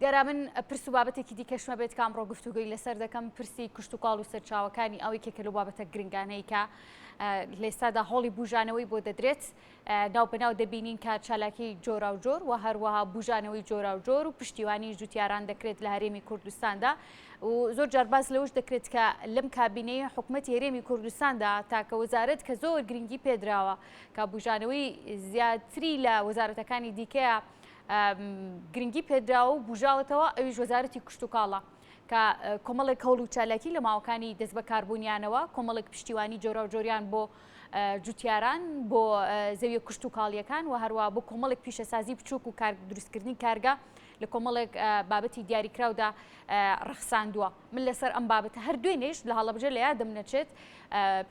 دیارە من پرس و بابەتێکی دیکەشمە بێت کە ئەمڕۆ گفتوگۆی لەسەر دەکەم، پرسی کشتوکاڵ و سەرچاوەکانی ئاو یەکێکە لەو بابەتە گرنگانەی کە لە ئێستادا هەوڵی بوژانەوەی بۆ دەدرێت. ناو بەناو دەبینین کە چالاکی جۆراوجۆر و هەروەها بوژانەوەی جۆراوجۆر و پشتیوانی جوتیاران دەکرێت لە هەرێمی کوردستاندا و زۆر جار باس لەوەش دەکرێت کە لەم کابینەی حکومەتی هەرێمی کوردستاندا تاکە وەزارەت کە زۆر گرنگی پێدراوە کە بوژانەوەی زیاتری لە وەزارەتەکانی دیکەیە گرنگی پێدراوە و بوژاوەتەوە ئەویش وەزارەتی کشتوکاڵە کە کۆمەڵێک هەوڵ و چالاکی لە ماوەکانی دەستبەکاربوونیانەوە کۆمەڵێک پشتیوانی جۆراوجۆریان بۆ جوتیاران بۆ زەویە کشتوکاڵیەکان و هەروە بۆ کۆمەڵێک پیشەسازی بچووک و کار دروستکردنی کارگە لە کۆمەڵێک بابەتی دیاریکراودا ڕەخساندووە. من لەسەر ئەم بابەتە هەر دوێنێش لە هەڵەبجە لە یادم نەچێت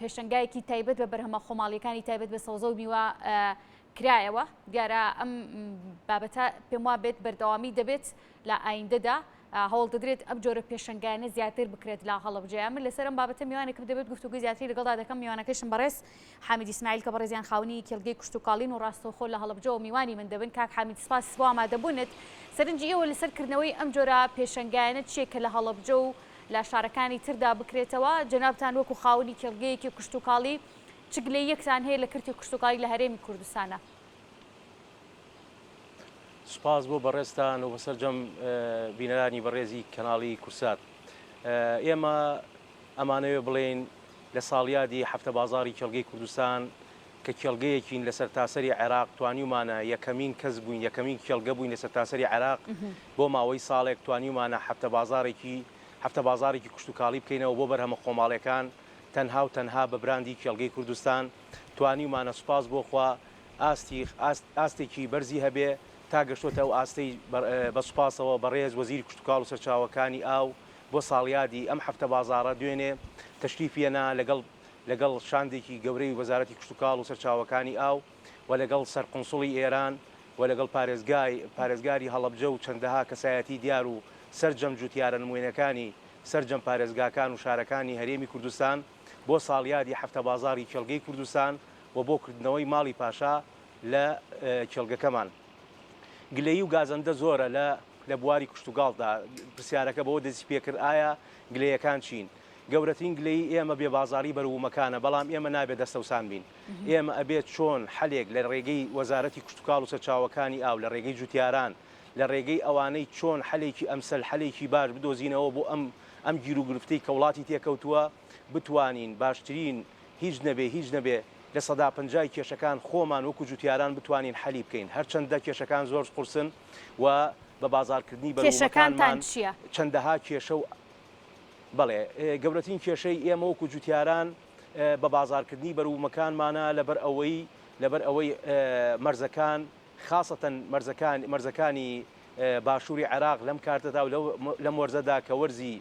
پێشەنگایەکی تایبەت بە بەرهەمە خۆماڵیەکانی تایبەت بە سەوزە و میوە کرایەوە. دیارە ئەم بابەتە پێم وا بێت بەردەوامی دەبێت لە ئایندەدا هەوڵ دەدرێت ئەم جۆرە پێشەنگایانە زیاتر بکرێت لە هەڵەبجەیە. من لەسەر ئەم بابەتە میوانێکم دەبێت گفتوگۆی زیاتری لەگەڵدا دەکەم، میوانەکەشم بەڕێز حامید ئیسماعیل کە بەڕێزیان خاوەنی کێڵگەی کشتوکاڵین و ڕاستەوخۆ لە هەڵەبجەوە میوانی من دەبن. کاک حامید سپاس بۆ ئامادەبوونت. سەرنجی ئێوە لەسەر کردنەوەی ئەم جۆرە پێشەنگایانە چییە کە لە هەڵەبجە و لە شارەکانی تردا بکرێتەوە؟ جەنابتان وەکو خاوەنی کێڵگەیەکی کشتوکاڵی چ گلەییەکتان هەیە لە کەرتی کشتوکاڵی لە هەرێمی کوردستانا؟ سوپاس بۆ بەڕێزتان و بە سەرجەم بینەرانی بەڕێزی کەناڵی کورسات. ئێمە ئەمانەوێ بڵێین لە ساڵیادی هەفتە بازاڕی کێڵگەی کوردستان کە کێڵگەیەکین لە سەرتاسەری عێراق توانیومانە یەکەمین کەس بووین یەکەمین کێڵگە بووین لە سەرتاسەری عێراق بۆ ماوەی ساڵێک توانیومانە هەفتە بازاڕێکی هەفتە بازاڕێکی کشتوکاڵی بکەینەوە بۆ بەرهەمە خۆماڵیەکان تەنها و تەنها بە براندی کێڵگەی کوردستان توانیومانە سوپاس بۆ خوا ئاستی ئاستێکی بەرزی هەبێ تا گەشتۆتە ئەو ئاستەی بە سوپاسەوە بەڕێز وەزیری کشتوکاڵ و سەرچاوەکانی ئاو بۆ ساڵیادی ئەم هەفتە بازاڕە دوێنێ تەشریفی هێنا لەگەڵ لەگەڵ شاندێکی گەورەی وەزارەتی کشتوکاڵ و سەرچاوەکانی ئاو و لەگەڵ سەرقونسوڵی ئێران و لەگەڵ پارێزگای پارێزگاری هەڵەبجە و چەندەها کەسایەتی دیار و سەرجەم جوتیارە نموینەکانی سەرجەم پارێزگاکان و شارەکانی هەرێمی کوردستان بۆ ساڵیادی هەفتە بازاڕی کێڵگەی کوردستان و بۆ کردنەوەی ماڵی پاشا لە کێڵگەکەمان. گلەیی و گازەندە زۆرە لە لە بواری کشتوگاڵدا، پرسیارەکە بەوە دەستی پێکرد ئایا گلەیەکان چین؟ گەورەترین گلەیی ئێمە بێ بازاڕی بەروبوومەکانە، بەڵام ئێمە نابێت دەستەوسان بین. ئێمە ئەبێت چۆن حەلێک لە ڕێگەی وەزارەتی کشتوکاڵ و سەرچاوەکانی ئاو، لە ڕێگەی جوتیاران، لە ڕێگەی ئەوانەی چۆن حەلێکی ئەمسەل حەلێکی باش بدۆزینەوە بۆ ئەم ئەم گیروگرفتەی کە وڵاتی تێکەوتووە، بتوانین باشترین هیچ نەبێ هیچ نەبێ لە سەدا پەنجای کێشەکان خۆمان وەکو جوتیاران بتوانین حەلی بکەین هەرچەندە کێشەکان زۆر قورسن و بە بازاڕکردنی کێشەکانتان بەروبوومەکانمان چییە؟ چەندەها کێشە و بەڵێ گەورەترین کێشەی ئێمە وەکو جوتیاران بە بازاڕکردنی بەروبوومەکانمانە لەبەر ئەوەی لەبەر ئەوەی مەرزەکان خاسەتەن مەرزەکان مەرزەکانی باشووری عێراق لەم کاتەدا و لەم وەرزەدا کە وەرزی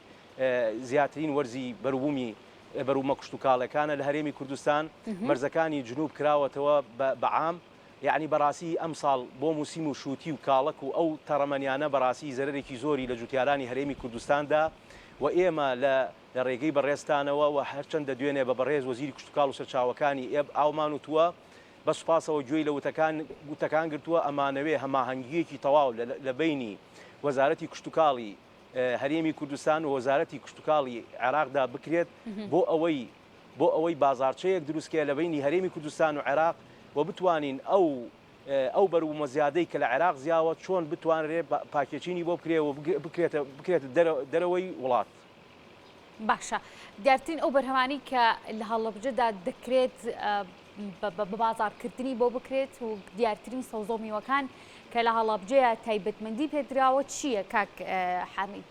زیاترین وەرزی بەروبوومی بەروبوومە کشتوکاڵەکانە لە هەرێمی کوردستان، مەرزەکانی جنوب کراوەتەوە بە عام، یەعنی بەڕاستی ئەمساڵ بۆ موسیم و شووتی و کاڵەک و ئەو تەڕەمەنیانە بەڕاستی زەرەرێکی زۆری لە جوتیارانی هەرێمی کوردستان دا و ئێمە لە لە ڕێگەی بەڕێزتانەوە و هەرچەندە دوێنێ بە بەڕێز وەزیری کشتوکاڵ و سەرچاوەکانی ئێب ئاومان وتووە بە سوپاسەوە گوێی لە وتەکان وتەکان گرتووە ئەمانەوێ هەماهەنگییەکی تەواو لە لە بەینی وەزارەتی کشتوکاڵی هەرێمی کوردستان و وەزارەتی کشتوکاڵی عێراقدا بکرێت بۆ ئەوەی بۆ ئەوەی بازاڕچەیەک دروستکرێت لە بەینی هەرێمی کوردستان و عێراق و بتوانین ئەو ئەو بەروبوومە زیادەی کە لە عێراق زیاوە چۆن بتوانرێت پاکێچینی بۆ بکرێت و بکرێتە بکرێتە دەرەوەی وڵات. باشە دیارترین ئەو بەرهەمانەی کە لە هەڵەبجەدا دەکرێت بە بازاڕکردنی بۆ بکرێت و دیارترین سەوزە و میوەکان کە لە هەڵەبجەیە تایبەتمەندی پێدراوە چییە کاک حامید؟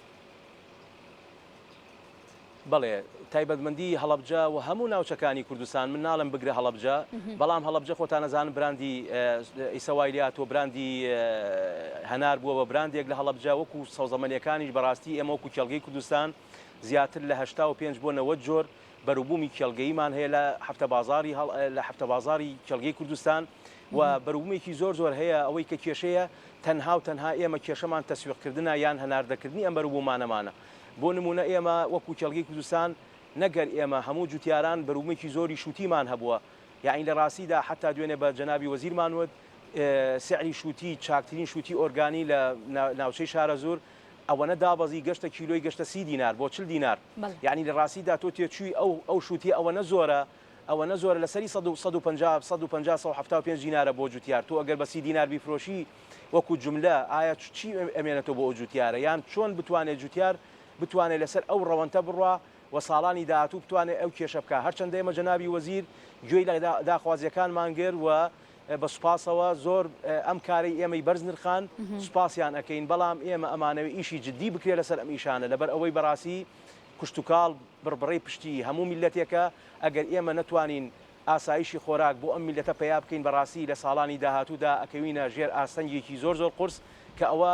بەڵێ تایبەتمەندی هەڵەبجە و هەموو ناوچەکانی کوردستان من ناڵێم بگرە هەڵەبجە بەڵام هەڵەبجە خۆتان ئەزانن براندی ئیسە وای لێهاتووە براندی هەنار بووە بە براندێک لە هەڵەبجە وەکو سەوزەمەنیەکانیش بەڕاستی ئێمە وەکو کێڵگەی کوردستان زیاتر لە 85 بۆ 90 جۆر بەروبوومی کێڵگەییمان هەیە لە هەفتە بازاڕی لە هەفتە بازاڕی کێڵگەی کوردستان و بەروبوومێکی زۆر زۆر هەیە ئەوەی کە کێشەیە تەنها و تەنها ئێمە کێشەمان تەسویقکردنە یان هەناردەکردنی ئەم بەروبوومانەمانە بۆ نموونە ئێمە وەکو کێڵگەی کوردستان نەگەر ئێمە هەموو جوتیاران بەروبوومێکی زۆری شووتیمان هەبووە یەعنی لە ڕاستیدا حەتا دوێنێ بە جەنابی وەزیرمان وت سعری شووتی چاکترین شووتی ئۆرگانی لە ناوچەی شارەزوور ئەوەنە دابەزی گەشتە کیلۆی گەشتە 30 دینار بۆ 40 دینار یعنی لە ڕاستیدا تۆ تێچووی ئەو ئەو شووتیە ئەوەنە زۆرە ئەوەنە زۆرە لەسەری 150 150 175 دینارە بۆ جوتیار تۆ ئەگەر بە 30 دینار بیفرۆشی وەکو جوملە ئایا چی ئەمێنێتەوە بۆ ئەو جوتیارە یان چۆن بتوانێت جوتیار بتوانێت لەسەر ئەو ڕەوەنتە بڕوا و ساڵانی داهاتوو بتوانێت ئەو کێشە بکا هەرچەندە ئێمە جەنابی وەزیر گوێی لە داخوازیەکانمان گرت و بە سوپاسەوە زۆر ئەم کارەی ئێمەی بەرز نرخان سوپاسیان ئەکەین بەڵام ئێمە ئەمانەوێ ئیشی جدی بکرێت لەسەر ئەم ئیشانە لەبەر ئەوەی بەڕاستی کشتوکاڵ بڕبڕەی پشتی هەموو میللەتێکە ئەگەر ئێمە نەتوانین ئاسایشی خۆراک بۆ ئەم میللەتە پەیا بکەین بەڕاستی لە ساڵانی داهاتوودا ئەکەوینە ژێر ئاستەنگێکی زۆر زۆر قورس کە ئەوە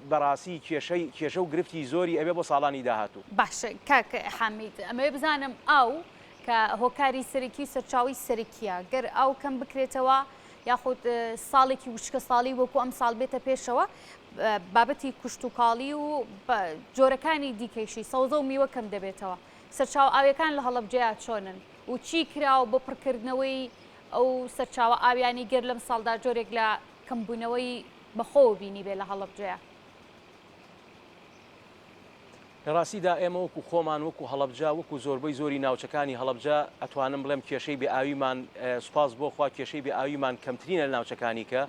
بەڕاستی کێشەی کێشە و گرفتی زۆری ئەبێ بۆ ساڵانی داهاتوو. باشە کاک حامید ئەمەوێ بزانم ئاو کە هۆکاری سەرەکی و سەرچاوەی سەرەکیە گەر ئاو کەم بکرێتەوە یاخود ساڵێکی وشکە ساڵی وەکو ئەم ساڵ بێتە پێشەوە بابەتی کوشتتوکاڵی و جۆرەکانی دیکەیشی سەوزە و میوە کەم دەبێتەوە سەرچاوە ئاویەکان لە هەڵەبجەیا چۆنن و چی کراوە بۆ پڕکردنەوەی ئەو سەرچاوە ئاویانەی گەر لەم ساڵدا جۆرێک لە کەمبوونەوەی بەخۆوە بینیبێ لە هەڵەبجەیا؟ لە ڕاستیدا ئێمە وەکو خۆمان وەکو هەڵەبجە وەکو زۆربەی زۆری ناوچەکانی هەڵەبجە ئەتوانم بڵێم کێشەی بێ ئاویمان سوپاس بۆ خوا کێشەی بێ ئاویمان کەمترینە لە ناوچەکانی کە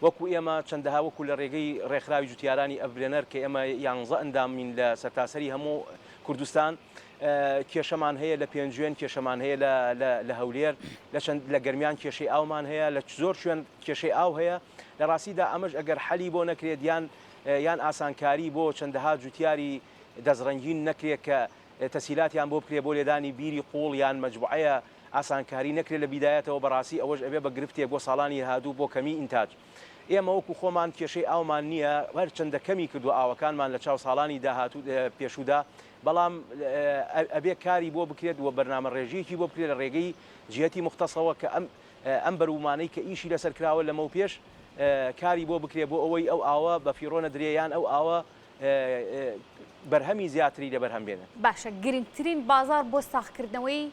وەکو ئێمە چەندەها وەکو لە ڕێگەی ڕێکخراوی جوتیارانی ئەفرێنەر کە ئێمە یانزە ئەندامین لە سەرتاسەری هەموو کوردستان کێشەمان هەیە لە پێنجوێن، کێشەمان هەیە لە هەولێر، لە چەند لە گەرمیان کێشەی ئاومان هەیە، لە زۆر شوێن کێشەی ئاو هەیە. لە ڕاستیدا ئەمەش ئەگەر حەلی بۆ نەکرێت یان یان ئاسانکاری بۆ چەندەها جوتیاری دەستڕەنگین نەکرێت کە تەسهیلاتیان بۆ بکرێت بۆ لێدانی بیری قووڵ یان مەجموعەیە ئاسانکاری نەکرێت لە بیدایەتەوە بەڕاستی ئەوەش ئەبێ بە گرفتێک بۆ ساڵانی هادوو بۆ کەمی ئینتاج. ئێمە وەکو خۆمان کێشەی ئاومان نییە، هەرچەندە کەمی کردووە ئاوەکانمان لە چاو ساڵانی داهاتوو پێشوودا، بەڵام ئەبێ کاری بۆ بکرێت و بەرنامەڕێژییەکی بۆ بکرێت لە ڕێگەی جیهەتی موختەسەوە کە ئەم ئەم بەروبوومانەی کە ئیشی لەسەر کراوە لەمەوپێش کاری بۆ بکرێت بۆ ئەوەی ئەو ئاوە بەفیڕۆ نەدرێ یان ئەو ئاوە بەرهەمی زیاتری لە بەرهەم بێنێت. باشە گرنگترین بازاڕ بۆ ساغکردنەوەی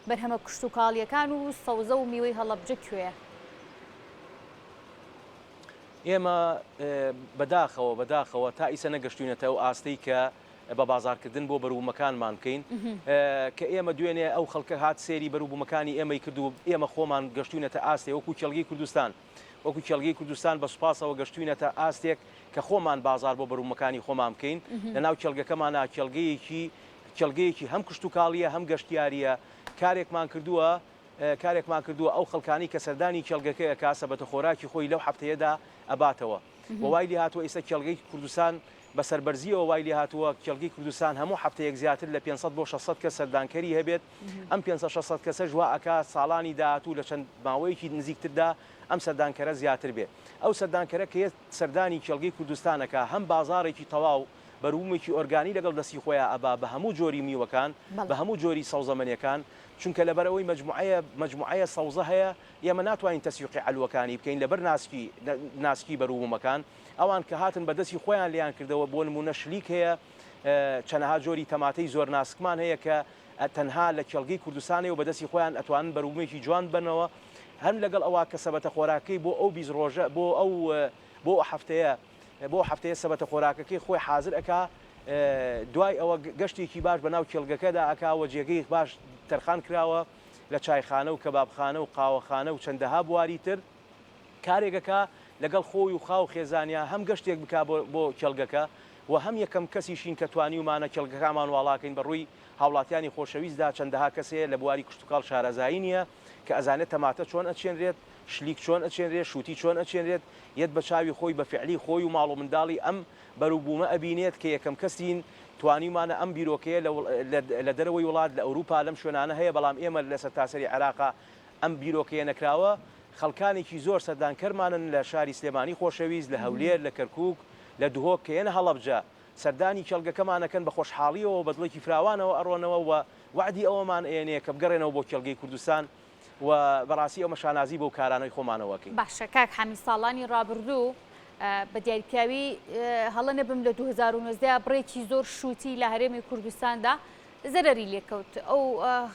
بەرهەمە کشتوکاڵییەکان و سەوزە و میوەی هەڵەبجە کوێیە؟ ئێمە بەداخەوە بەداخەوە تا ئیسە نەگەشتوینەتە ئەو ئاستەی کە بە بازاڕکردن بۆ بەروبوومەکانمان بکەین کە ئێمە دوێنێ ئەو خەڵکە هات سێری بەروبوومەکانی ئێمەی کرد و ئێمە خۆمان گەشتوینەتە ئاستێ وەکو کێڵگەی کوردستان وەکو کێڵگەی کوردستان بە سوپاسەوە گەشتوینەتە ئاستێک کە خۆمان بازار بۆ بەروبوومەکانی خۆمان بکەین لەناو کێڵگەکەمانا کێڵگەیەکی کێڵگەیەکی هەم کشتوکاڵییە هەم گەشتیارییە کارێکمان کردووە کارێکمان کردووە ئەو خەڵکانی کە سەردانی کێڵگەکەی ئەکا سەبەتە خۆراکی خۆی لەو هەفتەیەدا ئەباتەوە و وای لێهاتووە ئیستا کێڵگەی کوردستان بە سەربەرزییەوە وای لێهاتووە کێڵگەی کوردستان هەموو هەفتەیەک زیاتر لە 500 بۆ 600 کەس سەردانکەری هەبێت ئەم 500 600 کەسەش وا ئەکا ساڵانی داهاتوو لە چەند ماوەیەکی نزیکتردا ئەم سەردانکەرە زیاتر بێ ئەو سەردانکەرە کە یەت سەردانی کێڵگەی کوردستان ئەکا هەم بازاڕێکی تەواو بەروبوومێکی ئۆرگانی لەگەڵ دەستی خۆیا ئەبا بە هەموو جۆری میوەکان بە هەموو جۆری سەوزەمەنیەکان چونکە لەبەرئەوەی مەجموعەیە مەجموعەیە سەوزە هەیە ئێمە ناتوانین تەسویقی عەلوەکانی بکەین لەبەر ناسکی ناسکی بەروبوومەکان ئەوان کە هاتن بە دەستی خۆیان لێیان کردەوە بۆ نموونە شلیک هەیە چەنەها جۆری تەماتەی زۆر ناسکمان هەیە کە تەنها لە کێڵگەی کوردستانەیە و بە دەستی خۆیان ئەتوانن بەروبوومێکی جوان ببەنەوە هەم لەگەڵ ئەوە کە سەبەتە خۆراکەی بۆ ئەو 20 ڕۆژە بۆ ئەو بۆ ئەو هەفتەیە بۆ ئەو هەفتەیە سەبەتە خۆراکەکەی خۆی حازر ئەکا دوای ئەوە گەشتێکی باش بەناو کێڵگەکەدا ئەکا و جێگەی باش تەرخان کراوە لە چایخانە و کەبابخانە و قاوەخانە و چەندەها بواری تر کارێک ئەکا لەگەڵ خۆی و خاو خێزانیا هەم گەشتێک بکا بۆ کێڵگەکە و هەم یەکەم کەسیشین کە توانیومانە کێڵگەکامان واڵاکەین بە ڕووی هاوڵاتیانی خۆشەویستدا چەندەها کەس هەیە لە بواری کشتوکاڵ شارەزایی نییە کە ئەزانێت تەماتە چۆن ئەچێنرێت شلیک چۆن ئەچێنرێت شوتی چۆن ئەچێنرێت یەت بە چاوی خۆی بە فعلی خۆی و ماڵ و منداڵی ئەم بەروبوومە ئەبینێت کە یەکەم کەسین توانیومانە ئەم بیرۆکەیە لە لە دەرەوەی وڵات لە ئەوروپا لەم شوێنانە هەیە بەڵام ئێمە لە سەرتاسەری عێراقا ئەم بیرۆکەیە نەکراوە خەڵکانێکی زۆر سەردانکەرمانن لە شاری سلێمانی خۆشەویست لە هەولێر لە کەرکوک لە دهۆک کە یەنە هەڵەبجە سەردانی کێڵگەکەمان ئەکەن بە خۆشحاڵیەوە بە دڵێکی فراوانەوە ئەڕۆنەوە و وەعدی ئەوەمان ئەیەنێ کە بگەڕێنەوە بۆ کێڵگەی کوردستان و بەڕاستی ئێمە شانازی بەو کارانەی خۆمانەوە ئەکەین. باشە کاک حامید ساڵانی ڕابردوو بە دیاریکراوی هەڵە نەبم لە 2019 بڕێکی زۆر شووتی لە هەرێمی کوردستاندا زەرەری لێکەوت ئەو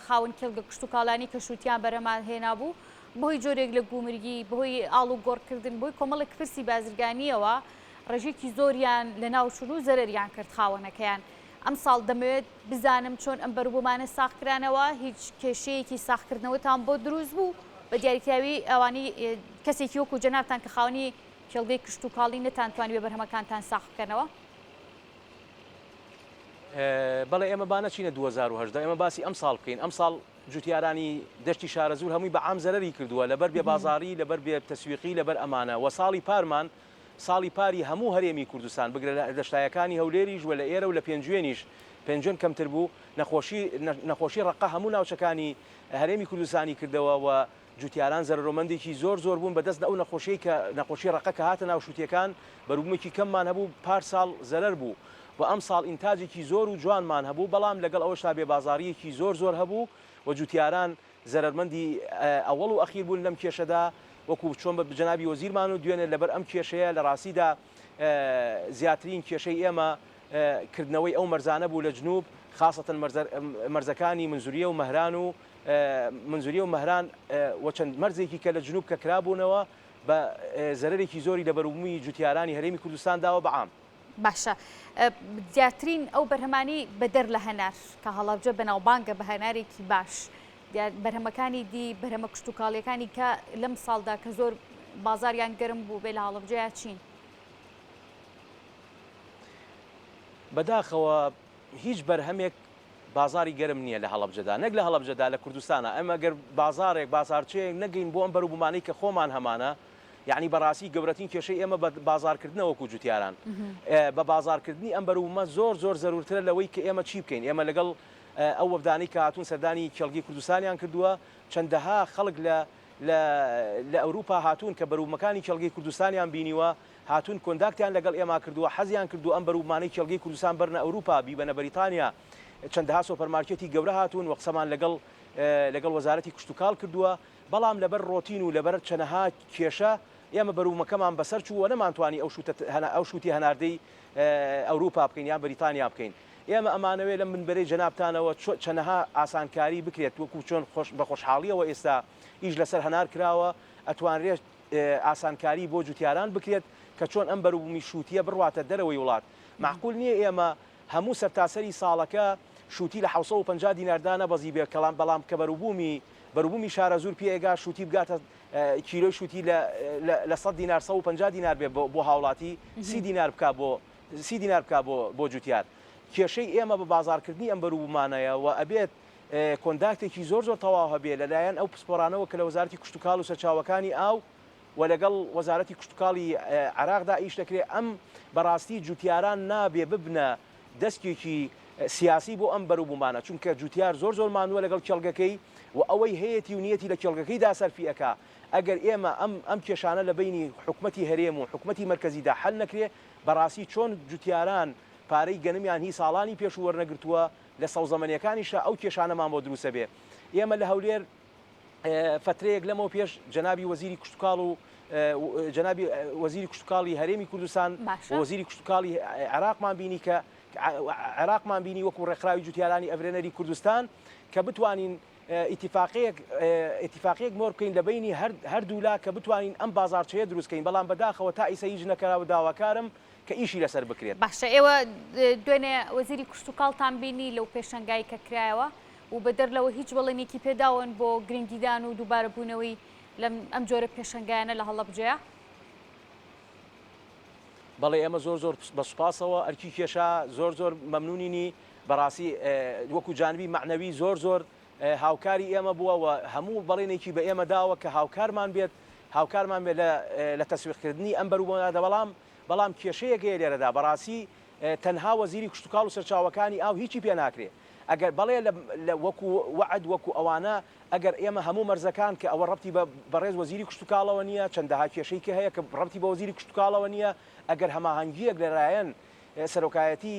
خاوەن کێڵگە کشتوکاڵانی کە شووتیان بەرهەمان هێنابوو بەهۆی جۆرێک لە گومرگی بەهۆی ئاڵوگۆڕکردن بۆی کۆمەڵێک پرسی بازرگانیەوە. ڕێژەیەکی زۆریان لەناوچوون و زەرەریان کرد خاوەنەکەیان. ئەمساڵ دەمەوێت بزانم چۆن ئەم بەروبوومانە ساغکرانەوە، هیچ کێشەیەکی ساغکردنەوەتان بۆ دروست بوو؟ بە دیاریکراوی ئەوانەی کەسێکی وەکو جەنابتان کە خاوەنی کێڵگەی کشتوکاڵی نەتانتوانیوە بەرهەمەکانتان ساغ بکەنەوە؟ بەڵێ ئێمە با نەچینە 2018 ئێمە باسی ئەمساڵ بکەین ئەمساڵ جوتیارانی دەشتی شارەزوور هەمووی بە عام زەرەری کردووە لەبەر بێ بازاڕی لەبەر بێ تەسویقی لەبەر ئەمانە وە ساڵی پارمان ساڵی پاری هەموو هەرێمی کوردستان بگرە لە دەشتایەکانی هەولێریش وە لە ئێرە و لە پێنجوێنیش پێنجوێن کەمتر بوو نەخۆشی نەخۆشی ڕەقە هەموو ناوچەکانی هەرێمی کوردستانی کردەوە وە جوتیاران زەرەرۆمەندێکی زۆر زۆر بوون بە دەست ئەو نەخۆشیەی کە نەخۆشی ڕەقە کە هاتە ناو شوتیەکان بەروبومێکی کەممان هەبوو پار ساڵ زەرەر بوو و ئەمساڵ ئینتاجێکی زۆر و جوانمان هەبوو بەڵام لەگەڵ ئەوەشتا بێ بازاڕیەکی زۆر زۆر هەبوو و جوتیاران زەرەرمەندی ئەوەڵ و ئەخیر بوون لەم کێشەدا وەکو چۆن بە جەنابی وەزیرمان و دوێنێ لەبەر ئەم کێشەیە لە ڕاستیدا زیاترین کێشەی ئێمە کردنەوەی ئەو مەرزانە بوو لە جنوب خاسەتەن مەرزەکانی منزوریە و مەهران و منزوریە و مەهران و چەند مەرزێکی کە لە جنوب کە کرابوونەوە بە زەرەرێکی زۆری لە بەروبوومی جوتیارانی هەرێمی کوردستان داوە بە عام. باشە دیارترین ئەو بەرهەمانەی بەدەر لە هەنار کە هەڵەبجە بەناوبانگە بە هەنارێکی باش دیار بەرهەمەکانی دی بەرهەمە کشتوکاڵیەکانی کە لەم ساڵدا کە زۆر بازاریان گەرم بوو بێ لە هەڵەبجەیا چین؟ بەداخەوە هیچ بەرهەمێک بازاڕی گەرم نییە لە هەڵەبجەدا، نەک لە هەڵەبجەدا لە کوردستانا، ئێمە گەر بازاڕێک، بازاڕچەیەک نەگەین بۆ ئەم بەروبوومانەی کە خۆمان هەمانە، یەعنی بەڕاستی گەورەترین کێشەی ئێمە بە بازاڕکردنە وەکوو جوتیاران. بە بازاڕکردنی ئەم بەروبوومە زۆر زۆر زەروورترە لەوەی کە ئێمە چی بکەین. ئێمە لەگەڵ ئەو وەفدانەی کە هاتوون سەردانی کێڵگەی کوردستانیان کردووە، چەندەها خەڵک لە لە لە ئەوروپا هاتوون کە بەروبوومەکانی کێڵگەی کوردستانیان بینیوە، هاتوون کۆنداکتیان لەگەڵ ئێمە کردووە، حەزیان کردووە ئەم بەروبوومانەی کێڵگەی کوردستان بەرنە ئەوروپا، بیبەنە بەریتانیا، چەندەها سۆپەرمارکێتی گەورە هاتوون و قسەمان لەگەڵ لەگەڵ وەزارەتی کشتوکاڵ کردووە، بەڵام لەبەر ڕۆتین و لەبەر چەنەها کێشە ئێمە بەروبوومەکەمان بەسەر چوو و نەمانتوانی ئەو شووتە ئەو شووتی هەناردەی ئەوروپا بکەین یان بەریتانیا بکەین. ئێمە ئەمانەوێ لەم منبەرەی جەنابتانەوە چەنەها ئاسانکاری بکرێت وەکوو چۆن خۆش بە خۆشحاڵییەوە ئێستا ئیش لەسەر هەنار کراوە ئەتوانرێت ئاسانکاری بۆ جوتیاران بکرێت کە چۆن ئەم بەروبوومی شووتییە بڕواتە دەرەوەی وڵات. مەعقول نییە ئێمە هەموو سەرتاسەری ساڵەکە شووتی لە 750 دینار دانەبەزیبێ کەڵام بەڵام کە بەروبوومی بەروبوومی شارەزوور پێ ئەگا شووتی بگاتە کیلۆی شووتی لە لە 100 دینار 150 دینار بێ بۆ هاوڵاتی 30 دینار بکا بۆ 30 دینار بکا بۆ بۆ جوتیار. کێشەی ئێمە بە بازاڕکردنی ئەم بەروبوومانەیە و ئەبێت کۆنداکتێکی زۆر زۆر تەواو هەبێ لە لایەن ئەو پسپۆرانەوە کە لە وەزارەتی کشتوکاڵ و سەرچاوەکانی ئاو و لەگەڵ وەزارەتی کشتوکاڵی عێراقدا ئیش دەکرێ ئەم بەڕاستی جوتیاران نابێ ببنە دەسکێکی سیاسی بۆ ئەم بەروبوومانە چونکە جوتیار زۆر زۆر ماندووە لەگەڵ کێڵگەکەی و ئەوەی هەیەتی و نیەتی لە کێڵگەکەیدا سەرفی ئەکا ئەگەر ئێمە ئەم ئەم کێشانە لە بەینی حکومەتی هەرێم و حکومەتی مەرکەزیدا حەل نەکرێ بەڕاستی چۆن جوتیاران پارەی گەنمیان هی ساڵانی پێشوو وەرنەگرتووە لە سەوزەمەنیەکانیشا ئەو کێشانەمان بۆ دروست ئەبێ. ئێمە لە هەولێر فەترەیەک لەمەو پێش جەنابی وەزیری کشتوکاڵ و جەنابی وەزیری کشتوکاڵی هەرێمی کوردستان و وەزیری کشتوکاڵی عێراقمان بینی کە عێراقمان بینی وەکو ڕێکخراوی جوتیارانی ئەڤرێنەری کوردستان کە بتوانین ئیتیفاقیەک ئیتیفاقیەک مۆر بکەین لە بەینی هەر هەردوولا کە بتوانین ئەم بازاڕچەیە دروست کەین بەڵام بەداخەوە تا ئیسە هیچ نەکرا و داواکارم کە ئیشی لەسەر بکرێت. باشە ئێوە دوێنێ وەزیری کشتوکاڵتان بینی لەو پێشەنگای کە کرایەوە و بەدەر لەوە هیچ بەڵێنێکی پێداون بۆ گرنگیدان و دووبارەبوونەوەی لەم ئەم جۆرە پێشەنگایانە لە هەڵەبجەیە؟ بەڵێ ئێمە زۆر زۆر بە سوپاسەوە ئەرکی کێشا زۆر زۆر مەمنونینی بەڕاستی وەکو جانبی مەعنەوی زۆر زۆر هاوکاری ئێمە بووە و هەموو بەڵێنێکی بە ئێمە داوە کە هاوکارمان بێت هاوکارمان بێت لە تەسویقکردنی ئەم بەروبوومانە بەڵام بەڵام کێشەیەک هەیە لێرەدا بەڕاستی تەنها وەزیری کشتوکاڵ و سەرچاوەکانی ئاو هیچی پێ ناکرێ ئەگەر بەڵێ لە وەکو وەعد وەکو ئەوانە ئەگەر ئێمە هەموو مەرزەکان کە ئەوە ڕەبتی بە بەڕێز وەزیری کشتوکاڵەوە نییە چەندەها کێشەی کە هەیە کە ڕەبتی بە وەزیری کشتوکاڵەوە نییە ئەگەر هەماهەنگییەک لەلایەن سەرۆکایەتی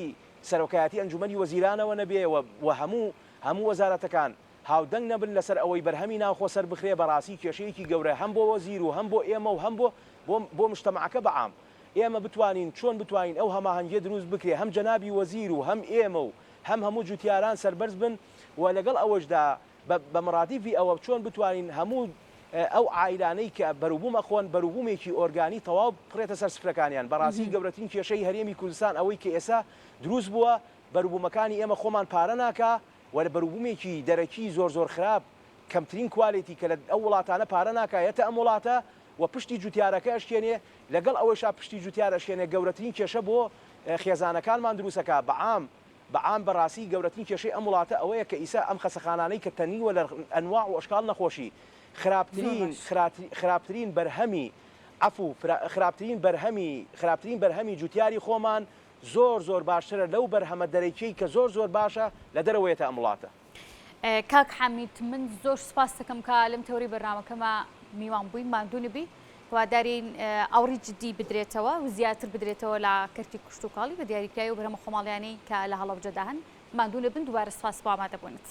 سەرۆکایەتی ئەنجومەنی وەزیرانەوە نەبێ و و هەموو هەموو وەزارەتەکان هاودەنگ نەبن لەسەر ئەوەی بەرهەمی ناوخۆ سەربخرێ بەڕاستی کێشەیەکی گەورە هەم بۆ وەزیر و هەم بۆ ئێمە و هەم بۆ بۆ بۆ مجتەمەعەکە بە عام ئێمە بتوانین چۆن بتوانین ئەو هەماهەنگیە دروست بکرێ هەم جەنابی وەزیر و هەم ئێمە و هەم هەموو جوتیاران سەربەرز بن و لەگەڵ ئەوەشدا بە بە مڕادیفی ئەوە چۆن بتوانین هەموو ئەو عائیلانەی کە بەروبووم ئەخۆن بەروبوومێکی ئۆرگانی تەواو بخرێتە سەر سفرەکانیان. بەڕاستی گەورەترین کێشەی هەرێمی کوردستان ئەوەی کە ئێستا دروست بووە بەروبوومەکانی ئێمە خۆمان پارە ناکا و لە بەروبوومێکی دەرەکی زۆر زۆر خراپ کەمترین کوالێتی کە لە ئەو وڵاتانە پارە ناکا یەتە ئەم وڵاتە و پشتی جوتیارەکە ئەشکێنێ لەگەڵ ئەوەیشا پشتی جوتیار ئەشکێنێ گەورەترین کێشە بۆ خێزانەکانمان دروست ئەکا بە عام بە عام بە ڕاستی گەورەترین کێشەی ئەم وڵاتە ئەوەیە کە ئیسە ئەم خەسەخانانەی کە تەنیوە لە ئەنواع و ئەشکاڵ نەخۆشی خراپترین خراپترین بەرهەمی عەفو خراپترین بەرهەمی خراپترین بەرهەمی جوتیاری خۆمان زۆر زۆر باشترە لەو بەرهەمە دەرەکیەی کە زۆر زۆر باشە لە دەرەوە یەتە ئەم وڵاتە. کاک حامید من زۆر سوپاست دەکەم کە لەم تەوەرەی بەرنامەکەما میوان بووی ماندوو نەبی هیوادارین ئاوڕی جدی بدرێتەوە و زیاتر بدرێتەوە لە کەرتی کشتوکاڵی بە دیاریکراوی و بەرهەمە خۆماڵیانەی کە لە هەڵەبجەدا هەن ماندوو نەبن دووبارە سوپاس بۆ ئامادەبوونت.